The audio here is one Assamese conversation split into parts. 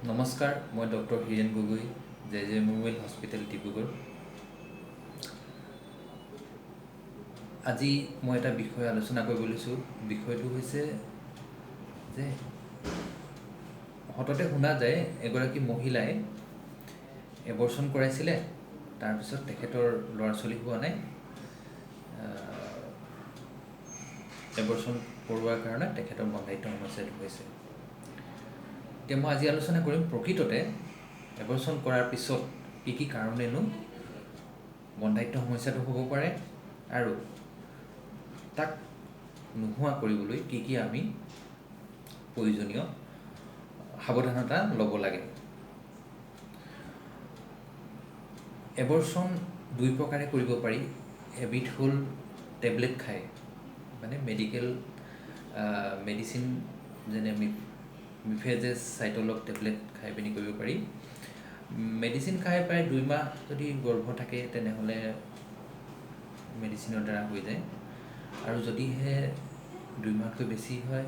নমস্কাৰ, মই doctor Hiren Gogoi, J J memorial hospital, Dibrugarh. আজি মই এটা বিষয় আলোচনা কৰিব লৈছোঁ। বিষয়টো হৈছে যে সততে শুনা যায়, এগৰাকী মহিলাই এবৰ্চন কৰাইছিলে, তাৰপিছত তেখেতৰ ল'ৰা ছোৱালী হোৱা নাই, এবৰ্চন কৰোৱাৰ কাৰণে তেখেতৰ বন্ধ্যাত্ব সমস্যাটো হৈছে। এতিয়া মই আজি আলোচনা কৰিম প্ৰকৃততে এবৰ্চন কৰাৰ পিছত কি কি কাৰণেনো বন্ধ্যাত্ব সমস্যাটো হ'ব পাৰে আৰু তাক নোহোৱা কৰিবলৈ কি কি আমি প্ৰয়োজনীয় সাৱধানতা ল'ব লাগে। এবৰ্চন দুই প্ৰকাৰে কৰিব পাৰি। এবিধ হ'ল টেবলেট খাই, মানে মেডিকেল মেডিচিন, যেনে মিফেজেছ, চাইটলক টেবলেট খাই পিনি কৰিব পাৰি। মেডিচিন খাই প্ৰায় 2 মাহ যদি গৰ্ভ থাকে, তেনেহ'লে মেডিচিনৰ দ্বাৰা হৈ যায় আৰু যদিহে 2 মাহতকৈ বেছি হয়,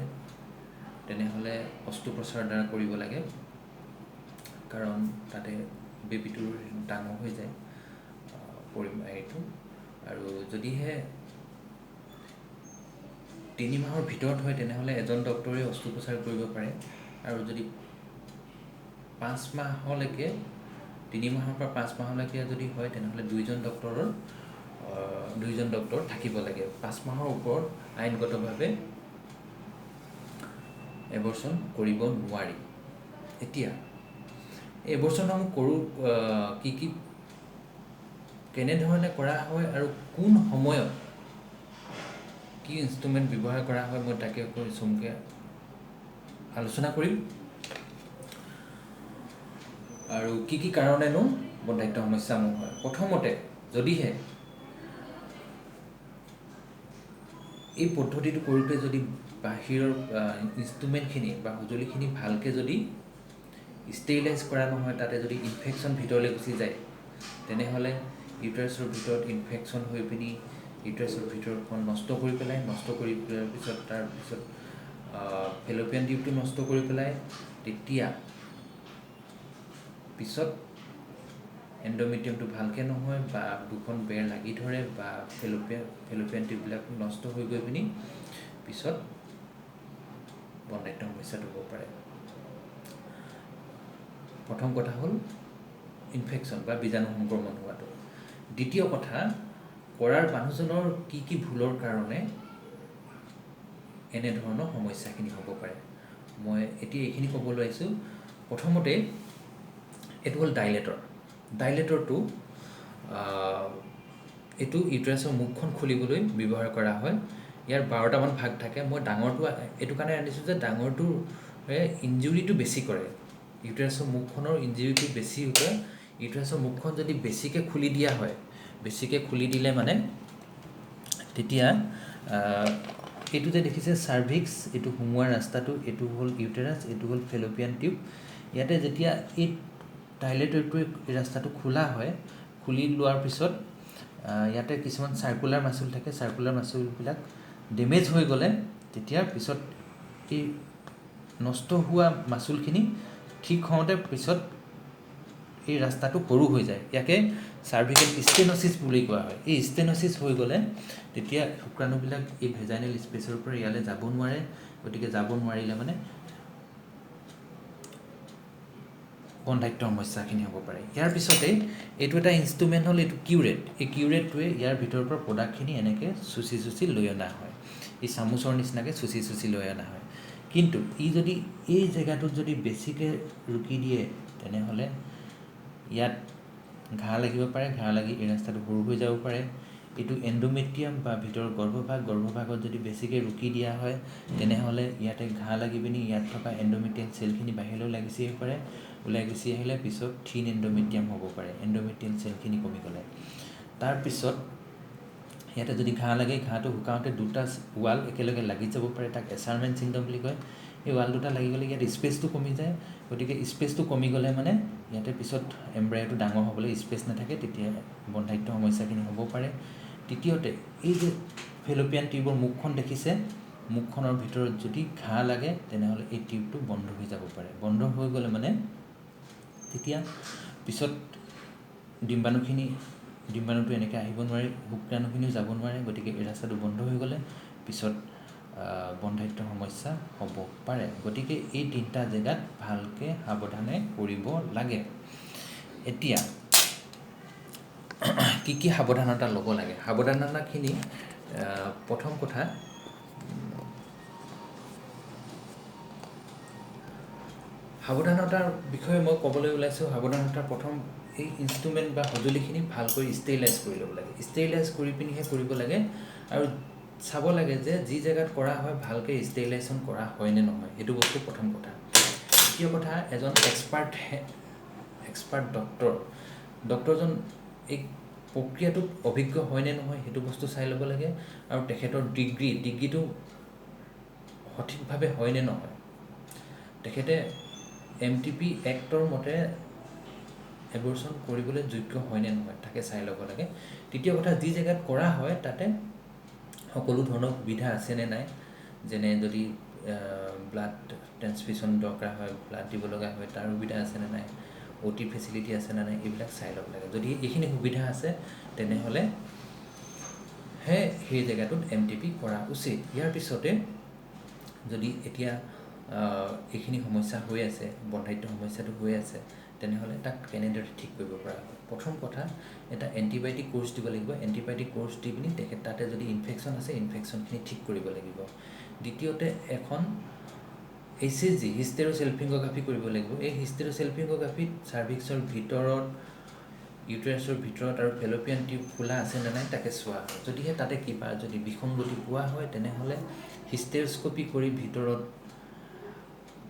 তেনেহ'লে অস্ত্ৰোপচাৰৰ দ্বাৰা কৰিব লাগে, কাৰণ তাতে বেবীটোৰ ডাঙৰ হৈ যায় হেৰিটো। আৰু যদিহে 3 মাহৰ ভিতৰত হয়, তেনেহ'লে এজন ডক্তৰে অস্ত্ৰোপচাৰ কৰিব পাৰে আৰু যদি 5 মাহলৈকে, 3 মাহৰ পৰা 5 মাহলৈকে যদি হয়, তেনেহ'লে দুইজন ডক্তৰ থাকিব লাগে। 5 মাহৰ ওপৰত আইনগতভাৱে এবৰ্চন কৰিব নোৱাৰি। এতিয়া এবৰ্চনসমূহ কৰোঁ কি কি, কেনেধৰণে কৰা হয় আৰু কোন সময়ত কি ইনষ্ট্ৰুমেণ্ট ব্যৱহাৰ কৰা হয়, মই তাকে চমুকৈ আলোচনা কৰিম আৰু কি কি কাৰণেনো বন্ধ্যাত্ব সমস্যাসমূহ হয়। প্ৰথমতে, যদিহে এই পদ্ধতিটো কৰোঁতে যদি বাহিৰৰ ইনষ্ট্ৰুমেণ্টখিনি বা সঁজুলিখিনি ভালকৈ যদি ষ্টেৰিলাইজ কৰা নহয়, তাতে যদি ইনফেকশ্যন ভিতৰলৈ গুচি যায়, তেনেহ'লে ইউটাৰাছৰ ভিতৰত ইনফেকশ্যন হৈ পিনি ইউটাৰাছৰ ভিতৰখন নষ্ট কৰি পেলায়। নষ্ট কৰি পেলোৱাৰ পিছত, তাৰপিছত ফেলোপিয়ান টিউবটো নষ্ট কৰি পেলায়। তেতিয়া পিছত এণ্ড'মেট্ৰিয়ামটো ভালকৈ নহয় বা দুখন বেৰ লাগি ধৰে বা ফেলোপিয়ান টিউববিলাক নষ্ট হৈ গৈ পিনি পিছত বন্ধ্যাত্ব সমস্যাটো হ'ব পাৰে। প্ৰথম কথা হ'ল ইনফেকশ্যন বা বীজাণু সংক্ৰমণ হোৱাটো। দ্বিতীয় কথা, কৰাৰ মানুহজনৰ কি কি ভুলৰ কাৰণে এনেধৰণৰ সমস্যাখিনি হ'ব পাৰে, মই এতিয়া এইখিনি ক'বলৈ আহিছোঁ। প্ৰথমতে এইটো হ'ল ডাইলেটৰ। ডাইলেটৰটো এইটো ইউটেৰাছৰ মুখখন খুলিবলৈ ব্যৱহাৰ কৰা হয়। ইয়াৰ 12টামান ভাগ থাকে। মই ডাঙৰটো এইটো কাৰণে আনিছোঁ যে ডাঙৰটোৰে ইনজুৰিটো বেছি কৰে, ইউটেৰাছৰ মুখখনৰ ইনজুৰিটো বেছি কৰে। ইউটেৰাছৰ মুখখন যদি বেছিকৈ খুলি দিয়া হয়, বেছিকৈ খুলি দিলে মানে তেতিয়া এইটো যে দেখিছে চাৰ্ভিক্স, এইটো সোমোৱা ৰাস্তাটো, এইটো হ'ল ইউটেৰাছ, এইটো হ'ল ফেলোপিয়ান টিউব। ইয়াতে যেতিয়া এই ডাইলেটৰটোৱে এই ৰাস্তাটো খোলা হয়, খুলি লোৱাৰ পিছত ইয়াতে কিছুমান চাৰ্কুলাৰ মাচুল থাকে। চাৰ্কুলাৰ মাচুলবিলাক ডেমেজ হৈ গ'লে তেতিয়া পিছত এই নষ্ট হোৱা মাচুলখিনি ঠিক হওঁতে পিছত এই ৰাস্তাটো সৰু হৈ যায়। ইয়াকে চাৰ্ভিকেল ষ্টেনচিছ বুলি কোৱা হয়। এই ষ্টেনচিছ হৈ গ'লে তেতিয়া শুক্ৰাণুবিলাক এই ভেজাইনেল স্পেচৰ পৰা ইয়ালৈ যাব নোৱাৰে। গতিকে যাব নোৱাৰিলে মানে বন্ধ্যাত্ব সমস্যাখিনি হ'ব পাৰে। ইয়াৰ পিছতে এইটো এটা ইনষ্ট্ৰুমেণ্ট হ'ল এইটো কিউৰেট। এই কিউৰেটটোৱে ইয়াৰ ভিতৰৰ পৰা প্ৰডাক্টখিনি এনেকৈ চুচি চুচি লৈ অনা হয়, এই চামুচৰ নিচিনাকৈ চুচি চুচি লৈ অনা হয়। কিন্তু ই যদি এই জেগাটোত যদি বেছিকৈ ৰুকি দিয়ে, তেনেহ'লে ইয়াত ঘাঁ লাগিব পাৰে। ঘাঁ লাগি এই ৰাস্তাটো সৰু হৈ যাব পাৰে। এইটো এণ্ডোমেট্ৰিয়াম বা ভিতৰৰ গৰ্ভভাগ, গৰ্ভভাগত যদি বেছিকৈ ৰুকি দিয়া হয়, তেনেহ'লে ইয়াতে ঘাঁ লাগি পিনি ইয়াত থকা এণ্ডোমেট্ৰিয়েল চেলখিনি বাহিৰলৈ ওলাই গুচি আহিব পাৰে। ওলাই গুচি আহিলে পিছত থিন এণ্ডোমেট্ৰিয়াম হ'ব পাৰে, এণ্ডোমেট্ৰিয়েল চেলখিনি কমি গ'লে। তাৰপিছত ইয়াতে যদি ঘাঁ লাগে, ঘাঁটো শুকাওঁতে দুটা ৱাল একেলগে লাগি যাব পাৰে, তাক এছাৰমেন চিণ্ড্ৰম বুলি কয়। এই ৱাল দুটা লাগি গ'লে ইয়াত স্পেচটো কমি যায়। গতিকে স্পেচটো কমি গ'লে মানে ইয়াতে পিছত এম্ব্ৰায়'টো ডাঙৰ হ'বলৈ স্পেচ নাথাকে, তেতিয়া বন্ধ্যাত্ব সমস্যাখিনি হ'ব পাৰে। তৃতীয়তে, এই যে ফেলোপিয়ান টিউবৰ মুখখন দেখিছে, মুখখনৰ ভিতৰত যদি ঘাঁ লাগে, তেনেহ'লে এই টিউবটো বন্ধ হৈ যাব পাৰে। বন্ধ হৈ গ'লে মানে তেতিয়া পিছত ডিম্বাণুটো এনেকৈ আহিব নোৱাৰে, শুক্ৰাণুখিনিও যাব নোৱাৰে, গতিকে এই ৰাস্তাটো বন্ধ হৈ গ'লে পিছত বন্ধ্যাত্বৰ সমস্যা হ'ব পাৰে। গতিকে এই তিনিটা জেগাত ভালকৈ সাৱধানে কৰিব লাগে। এতিয়া কি কি সাৱধানতা ল'ব লাগে? সাৱধানতাখিনি প্ৰথম কথা, সাৱধানতাৰ বিষয়ে মই ক'বলৈ ওলাইছোঁ। সাৱধানতাৰ প্ৰথম এই ইনষ্ট্ৰুমেণ্ট বা সঁজুলিখিনি ভালকৈ ষ্টেৰিলাইজ কৰি ল'ব লাগে। ষ্টেৰিলাইজ কৰি পিনিহে কৰিব লাগে আৰু চাব লাগে যে যি জেগাত কৰা হয় ভালকৈ ষ্টেৰিলাইজেশ্যন কৰা হয় নে নহয়, সেইটো বস্তু প্ৰথম কথা। দ্বিতীয় কথা, এজন এক্সপাৰ্ট ডক্টৰজন এই প্ৰক্ৰিয়াটোত অভিজ্ঞ হয় নে নহয় সেইটো বস্তু চাই ল'ব লাগে আৰু তেখেতৰ ডিগ্ৰীটো সঠিকভাৱে হয় নে নহয়, তেখেতে MTP এক্টৰ মতে এবৰ্চন কৰিবলৈ যোগ্য হয় নে নহয় তাকে চাই ল'ব লাগে। তৃতীয় কথা, যি জেগাত কৰা হয় তাতে সকলো ধৰণৰ সুবিধা আছেনে নাই, যেনে যদি ব্লাড ট্ৰেন্সফিউশ্যন দৰকাৰ হয়, ব্লাড দিব লগা হয়, তাৰ সুবিধা আছেনে নাই, অ' টি ফেচিলিটি আছেনে নাই, এইবিলাক চাই ল'ব লাগে। যদি এইখিনি সুবিধা আছে তেনেহ'লে সেই জেগাটোত MTP কৰা উচিত। ইয়াৰ পিছতে যদি এতিয়া এইখিনি সমস্যা হৈ আছে, বন্ধ্যাত্ব সমস্যাটো হৈ আছে, তেনেহ'লে তাক কেনেদৰে ঠিক কৰিব পৰা হয়? প্ৰথম কথা, এটা এণ্টিবায়'টিক কোৰ্চ দিব লাগিব। এণ্টিবায়'টিক কোৰ্চ দি পিনি তেখেত তাতে যদি ইনফেকশ্যন আছে ইনফেকশ্যনখিনি ঠিক কৰিব লাগিব। দ্বিতীয়তে, এখন HSG হিষ্টেৰ'চেলফিংগোগ্ৰাফি কৰিব লাগিব। এই হিষ্টেৰ'চেলফিংগোগ্ৰাফিত চাৰ্ভিক্সৰ ভিতৰত, ইউটেৰাছৰ ভিতৰত আৰু ফেলোপিয়ান টিউব খোলা আছে নে নাই তাকে চোৱা হয়। যদিহে তাতে কিবা যদি বিসংগতি পোৱা হয় তেনেহ'লে হিষ্টেৰস্কপি কৰি ভিতৰত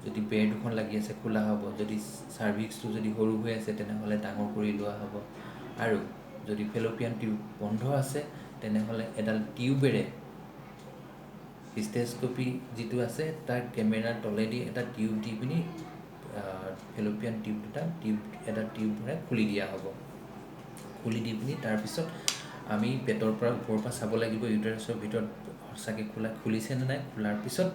যদি বেৰ দুখন লাগি আছে খোলা হ'ব, যদি চাৰ্ভিক্সটো যদি সৰু হৈ আছে তেনেহ'লে ডাঙৰ কৰি লোৱা হ'ব, আৰু যদি ফেলোপিয়ান টিউব বন্ধ আছে তেনেহ'লে এডাল টিউবেৰে হিষ্টেৰস্কপি যিটো আছে তাৰ কেমেৰাৰ তলেদি এটা টিউব দি পিনি ফেলোপিয়ান টিউব এটা টিউব ভৰাই খুলি দিয়া হ'ব। খুলি দি পিনি তাৰপিছত আমি পেটৰ পৰা ওপৰৰ পৰা চাব লাগিব ইউটেৰাছৰ ভিতৰত সঁচাকৈ খুলিছে নে নাই। খোলাৰ পিছত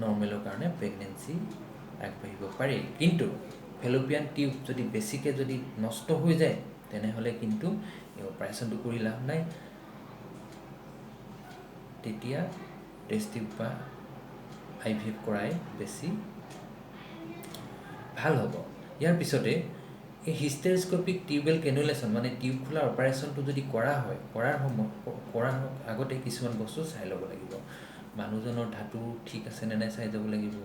নৰ্মেলৰ কাৰণে প্ৰেগনেঞ্চি আগবাঢ়িব পাৰি। কিন্তু ফেলোপিয়ান টিউব যদি বেছিকৈ যদি নষ্ট হৈ যায় তেনেহ'লে কিন্তু এই অপাৰেশ্যনটো কৰি লাভ নাই, তেতিয়া টেষ্ট টিউব বা IVF কৰাই বেছি ভাল হ'ব। ইয়াৰ পিছতে এই হিষ্টেৰস্কপিক টিউবেল কেনুলেশ্যন মানে টিউব খোলা অপাৰেশ্যনটো যদি কৰা হয়, কৰাৰ আগতে কিছুমান বস্তু চাই ল'ব লাগিব। মানুহজনৰ ধাতু ঠিক আছে নে নাই চাই যাব লাগিব,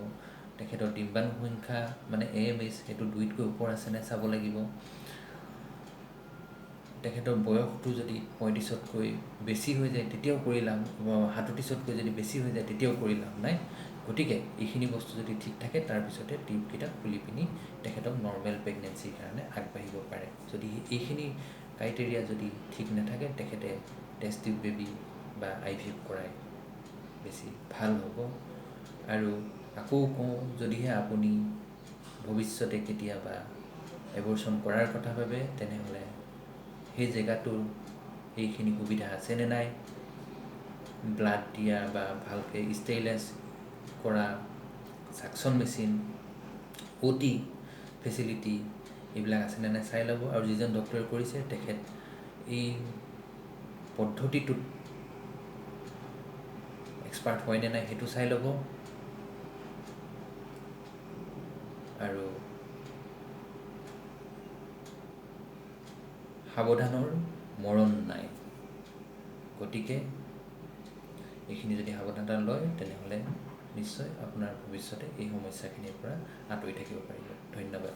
তেখেতৰ ডিম্বাণু সংখ্যা মানে AMH সেইটো 2তকৈ ওপৰ আছে নে চাব লাগিব, তেখেতৰ বয়সটো যদি 35তকৈ বেছি হৈ যায় তেতিয়াও কৰি লাভ, 37তকৈ যদি বেছি হৈ যায় তেতিয়াও কৰি লাভ নাই। গতিকে এইখিনি বস্তু যদি ঠিক থাকে তাৰপিছতে টিউবকেইটা খুলি পিনি তেখেতক নৰ্মেল প্ৰেগনেঞ্চিৰ কাৰণে আগবাঢ়িব পাৰে। যদি এইখিনি ক্ৰাইটেৰিয়া যদি ঠিক নাথাকে তেখেতে টেষ্ট টিউব বেবী বা IVF কৰাই বেছি ভাল হ'ব। আৰু আকৌ কওঁ, যদিহে আপুনি ভৱিষ্যতে কেতিয়াবা এবৰ্চন কৰাৰ কথা ভাবে তেনেহ'লে সেই জেগাটোৰ এইখিনি সুবিধা আছেনে নাই, ব্লাড দিয়া বা ভালকৈ ষ্টেৰিলাইজ কৰা ছাকশ্যন মেচিন, OT facility এইবিলাক আছেনে নাই চাই ল'ব। আৰু যিজন ডক্টৰে কৰিছে তেখেত এই পদ্ধতিটোত এক্সপাৰ্ট হয় নে নাই সেইটো চাই ল'ব। আৰু সাৱধানৰ মৰণ নাই, গতিকে এইখিনি যদি সাৱধানতা লয় তেনেহ'লে নিশ্চয় আপোনাৰ ভৱিষ্যতে এই সমস্যাখিনিৰ পৰা আঁতৰি থাকিব পাৰিব। ধন্যবাদ।